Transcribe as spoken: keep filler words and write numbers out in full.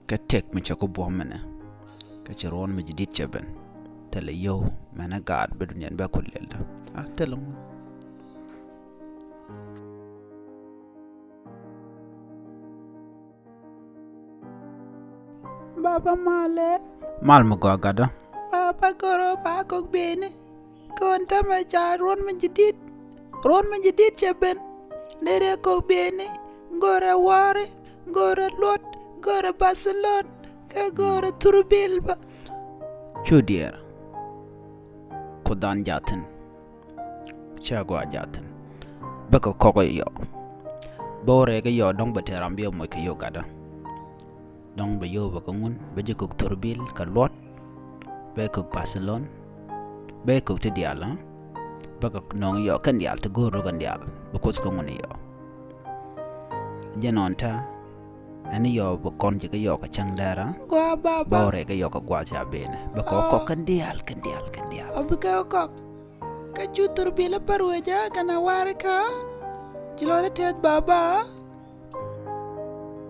Kä tëk mi cɛ ku buɔ̱m mɛnɛ, kä ci ruɔ̱n mi ji̱ di̱t cɛ ben. Thilɛ yio̱w mɛnɛ gaat bi duniɛn bɛ ku lɛl dä. A thilɛ ŋun. Baba malɛ. Mal mi gɔaa gatdä. Baba goro ba kok beni. Kɔn tämɛ ca ruɔ̱n mi ji̱ di̱t. Ruɔ̱n mi ji̱ di̱t cɛ ben. Derɛ kok beni. Gorɛ wari. Gorɛ luɔt. Gorɛ Barcelona. Kɛ gorɛ thurbil bä. Cu diɛɛr. Ku dhan jathin. Cɛ gɔaa jathin. Bäkɛ kɔk ɛ yɔ. Bä wä rɛɛk ɛ yɔ dɔ̱ŋ bɛ tëë ram bi ɛ moc kɛ yio̱w gatdä. Dɔ̱ŋ bɛ yio̱w bɛ kɛ ŋun, bɛ ji̱ kök thurbil kɛ luɔt, bɛ kök Barcelona, bɛ kök ti diaal, ɛ? Bä kɛ nɔŋ yɔ kɛn diaal ti go̱o̱r rɔ kɛn diaal, bɛ kuoth kɛ ŋun yɔ. Jɛ nɔn ta, ɛn yɔ bɛ kɔn ji̱ kɛ yɔ kɛ cäŋ dɛɛr, ɛ? Gua baba. Bä wä rɛɛk kɛ yɔ kɛ gua̱a̱th ca benɛ. Bɛ kɔ kɔk kɛn diaal, kɛn diaal, kɛn diaal. Ɔ bi kɛ kɔk. Kɛ cu thurbil ɛ pär wecä kɛn a wari kä. Ci lɔri tɛth baba.